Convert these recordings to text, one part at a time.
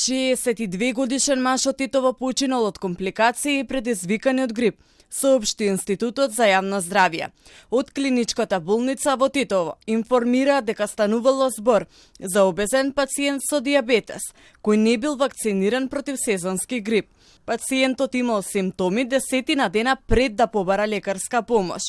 62 годишен маж од Титово починал од компликации предизвикани од грип, соопшти Институтот за јавно здравје. Од клиничката болница во Титово информира дека станувало збор за обезен пациент со дијабетес, кој не бил вакциниран против сезонски грип. Пациентот имал симптоми 10 дена пред да побара лекарска помош.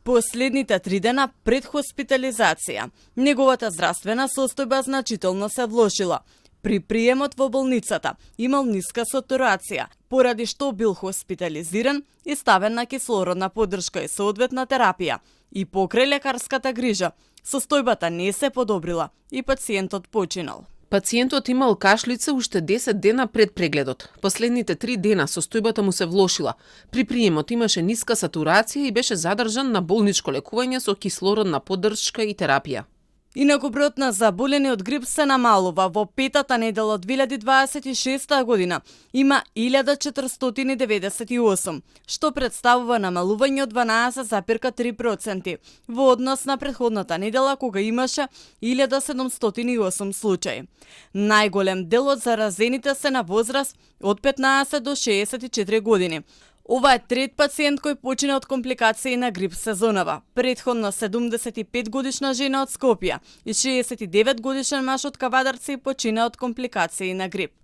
Последните 3 дена пред хоспитализација, неговата здравствена состојба значително се влошила. При приемот во болницата имал ниска сатурација, поради што бил хоспитализиран и ставен на кислородна поддршка и соодветна терапија. И покрај лекарската грижа, состојбата не се подобрила и пациентот починал. Пациентот имал кашлица уште 10 дена пред прегледот. Последните 3 дена состојбата му се влошила. При приемот имаше ниска сатурација и беше задржан на болничко лекување со кислородна поддршка и терапија. Инаку бројот на заболени од грип се намалува. Во петата недела од 2026 година има 1498, што представува намалување од 12,3% во однос на претходната недела кога имаше 1708 случаи. Најголем дел од заразените се на возраст од 15 до 64 години. Ова е трет пациент кој почина од компликации на грип сезонава. Претходно 75 годишна жена од Скопје и 69 годишен маж од Кавадарци почина од компликации на грип.